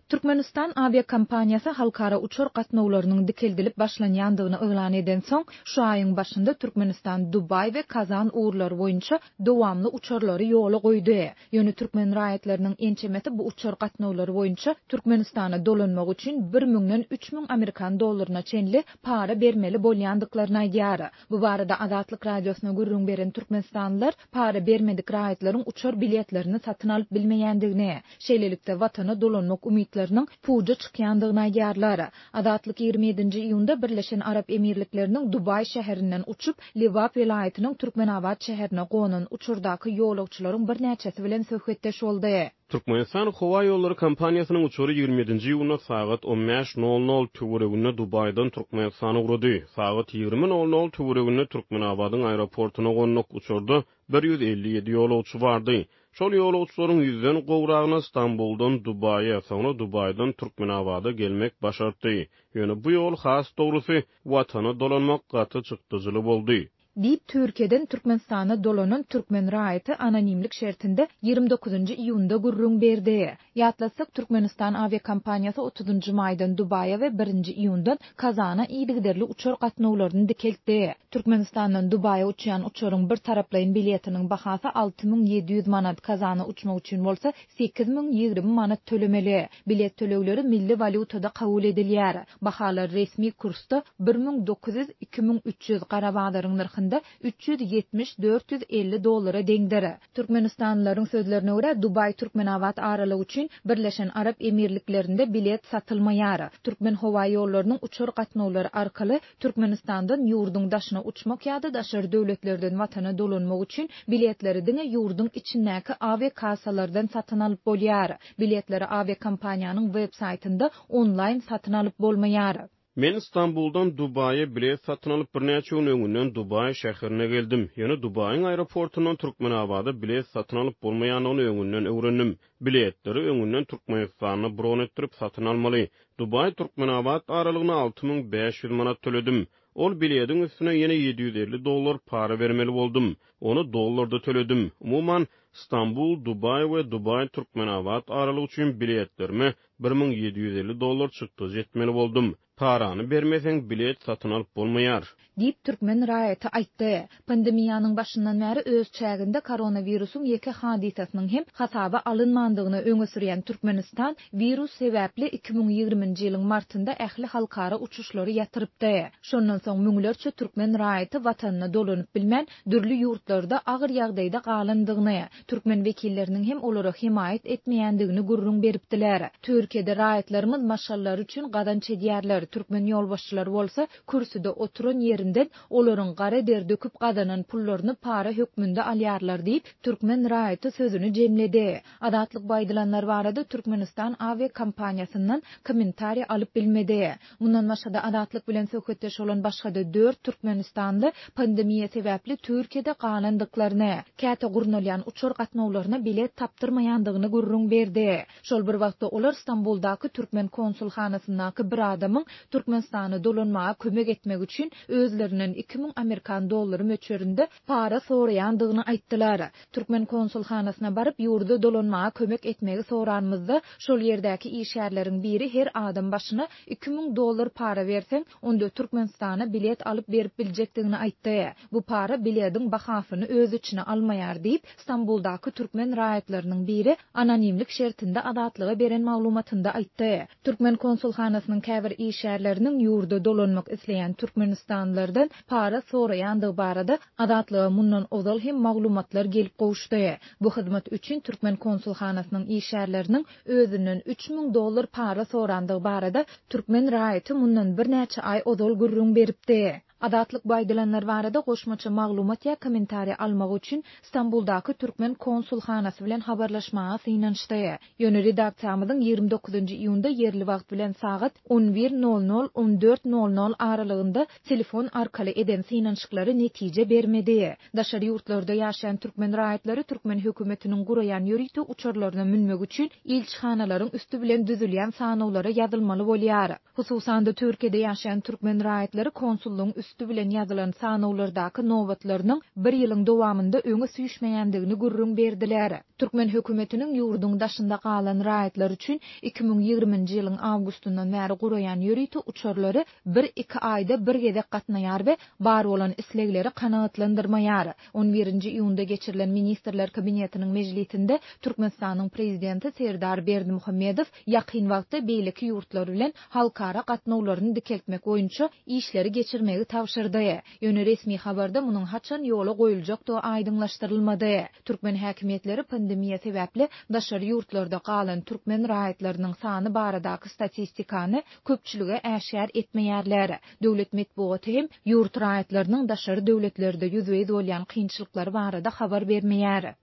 Türkmenistan awiakompaniýasy halkara uçar gatnawlarynyň dikeldilip başlanýandygyny yglan edensoň, şu aýyň başynda Türkmenistan Dubaý we Kazan ugurlary boýunça dowamly uçarlary ýola goýdy. Ýöne türkmen raýatlarynyň ençemesi bu uçar gatnawlary boýunça Türkmenistana dolanmak üçin bir müňden 3000 amerikan dollaryna çenli para bermeli bolýandyklaryny aýdýar. Bu barada Azatlyk Radiosyna gürrüň beren türkmenistanlylar para bermedik raýatlaryň uçar biletlerini satyn alyp bilmeýändigini, şeýlelikde, watana dolanmak umytlarynyň puja çykýandygyny aýdýarlar. Azatlyk 27-nji iýunda Birleşen Arap Emirlikleriniň Dubaý şäherinden uçup, Lebap welaýatynyň Türkmenabat şäherine gonan uçardaky ýolagçylaryň birnäçesi bilen söhbetdeş boldy. Türkmenistan howaýollary kompaniýasynyň uçary 27-nji iýunda sagat on bäş nol nol töwereginde Dubaýdan Türkmenistana ugrady. Sagat 20 nol nol töwereginde Türkmenabadyň aeroportuna gonduk. Uçarda 157 ýolagçy bardy. Şol ýolagçylaryň ýüzden gowragyna Stambuldan Dubaýa, soňra Dubaýdan Türkmenabada gelmek başartdy. Ýöne bu ýol, has dogrusy, Watana dolanmak gaty çykdajyly boldy. Diýip, Türkiýeden Türkmenistana dolanan türkmen raýaty anonimlik şertinde 29-njy iýunda gürrüň berdi. Ýatlatsak, Türkmenistan awiakompaniýasy otuzynjy maýdan Dubaýa we birinji iýundan Kazana yzygiderli uçar gatnawlaryny dikeltdi. Türkmenistandan Dubaýa uçýan uçaryň bir taraplaýyn biletiniň bahasy 6700 manat, Kazana uçmak üçin bolsa 8020 manat tölemeli. Bilet tölegleri milli walýutada kabul edilýär. Bahalar resmi kursda 1900, 2300, gara bazaryň nyrhynda 370, 450 dollara deňdir. Türkmenistanlylaryň sözlerine görä, Dubaý-Türkmenabat aralygy üçin Birleşen Arap Emirliklerinde bilet satylmaýar. Türkmenhowaýollarynyň uçar gatnawlary arkaly Türkmenistandan ýurduň daşyna uçmak ýa-da daşary döwletlerden watana dolanmak üçin biletleri diňe ýurduň içindäki awiakassalardan satyn alyp bolýar. Biletleri awiakompaniýanyň web saýtynda onlaýn satyn alyp bolmaýar. Men Stambuldan Dubaýa bilet satyn alyp birnäçe gün öňünden Dubaý şäherine geldim. Ýöne Dubaýyň aeroportundan Türkmenabada bilet satyn alyp bolmaýandygyny öňünden öwrendim. Biletleri öňünden Türkmenistanda bron etdirip satyn almaly. Dubaý-Türkmenabat aralygyna 6500 manat töledim. Ol bilediň üstüne ýene 750 dollar para bermeli boldum. Ony dollarda töledim. Umuman, Stambul, Dubaý we Dubaý, Türkmenabat aralygy üçin biletlerime 1750 dollar çykdajy etmeli boldum. Parany bermeseň, bilet satyn alyp bolmaýar. Diýip, türkmen raýaty aýtdy. Pandemiýanyň başyndan bäri öz çäginde koronawirusyň ýeke hadysasynyň hem hasaba alynmandygyny öňe sürýän Türkmenistan wirus sebäpli 2020-nji ýylyň martynda ähli halkara uçuşlary ýatyrypdy. Şondan soň müňlerçe türkmen raýaty watanyna dolanyp bilmän, dürli ýurtlarda agyr ýagdaýda galandygyny, türkmen wekilleriniň hem olara hemaýat etmeýändigini gürrüň beripdiler. Türkiýede raýatlarymyz maşgalalary üçin gazanç edýärler, türkmen ýolbaşçylary bolsa kürsüde oturan ýerinden olaryň gara der döküp gazanan pullaryny para hökmünde alýarlar diýip, türkmen raýaty sözüni jemledi. Azatlyk bu aýdylanlar barada Türkmenistan awiakompaniýasyndan kommentariý alyp bilmedi. Mundan başga-da, Azatlyk bilen söhbetdeş bolan başga-da dört türkmenistanly pandemiýa sebäpli Türkiýede galandyklaryny, käte gurnalýan uçar gatnawlaryna bilet tapdyrmaýandygyny gürrüň berdi. Şol bir wagtda, olar Stambuldaky türkmen konsulhanasyndaky bir adamyň Türkmenistana dolanmaga kömek etmek üçin özlerinden 2000 amerikan dollary möçberinde para soraýandygyny aýtdylar. Türkmen konsulhanasyna baryp, ýurda dolanmaga kömek etmegi soranymyzda, şol ýerdäki işgärleriň biri her adam başyna 2000 dollar para berseň, onda Türkmenistana bilet alyp berip biljekdigini aýtdy. Bu para bilediň bahasyny öz içine almaýar diýip, Stambuldaky türkmen raýatlarynyň biri anonimlik şertinde Azatlyga beren maglumatynda aýtdy. Türkmen konsulhanasynyň käbir işgärleriniň ýurda dolanmak isleýän türkmenistanlylardan para soraýandygy barada Azatlyga mundan ozal hem maglumatlar gelip gowuşdy. Bu hyzmat üçin türkmen konsulhanasynyň işgärleriniň özünden 3000 dollar para sorandygy barada türkmen raýaty mundan birnäçe aý ozal gürrüň beripdi. Azatlyk bu aýdylanlar barada goşmaça maglumat ýa kommentariý almak üçin Stambuldaky türkmen konsulhanasy bilen habarlaşmaga synanyşdy. Ýöne redaksiýamyzyň 29-njy iýunda ýerli wagt bilen sagat on bir nol nol, on dört nol nol aralygynda telefon arkaly eden synanyşyklary netije bermedi. Daşary ýurtlarda ýaşaýan türkmen raýatlary türkmen hökümetiniň guraýan ýörite uçarlaryna münmek üçin ilçihanalaryň üsti bilen düzülýän sanawlara ýazylmaly bolýar. Hususan-da, Türkiýede ýaşaýan türkmen raýatlary konsullygyň üsti. üsti bilen ýazylan sanawlardaky nobatlarynyň bir ýylyň dowamynda öňe süýşmeýändigini gürrüň berdiler. Türkmen hökümetiniň ýurduň daşynda galan raýatlar üçin 2020-nji ýylyň awgustyndan bäri guraýan ýörite uçarlary bir-iki aýda bir gezek gatnaýar we bar bolan islegleri kanagatlandyrmaýar. On birinji iýunda geçirilen Ministrler Kabinetiniň mejlisinde Türkmenistanyň Prezidenti Serdar Berdimuhamedow ýakyn wagtda beýleki ýurtlar bilen halkara gatnawlaryny dikeltmek boýunça işleri geçirmegi tabşyrdy. Ýöne resmi habarda munuň haçan ýola goýuljakdygy aýdyňlaşdyrylmady. Türkmen häkimiýetleri pandemiýa sebäpli daşary ýurtlarda galan türkmen raýatlarynyň sany baradaky statistikany köpçülige äşgär etmeýärler. Döwlet metbugaty hem ýurt raýatlarynyň daşary döwletlerde ýüzbe-ýüz bolýan kynçylyklary barada habar bermeýär.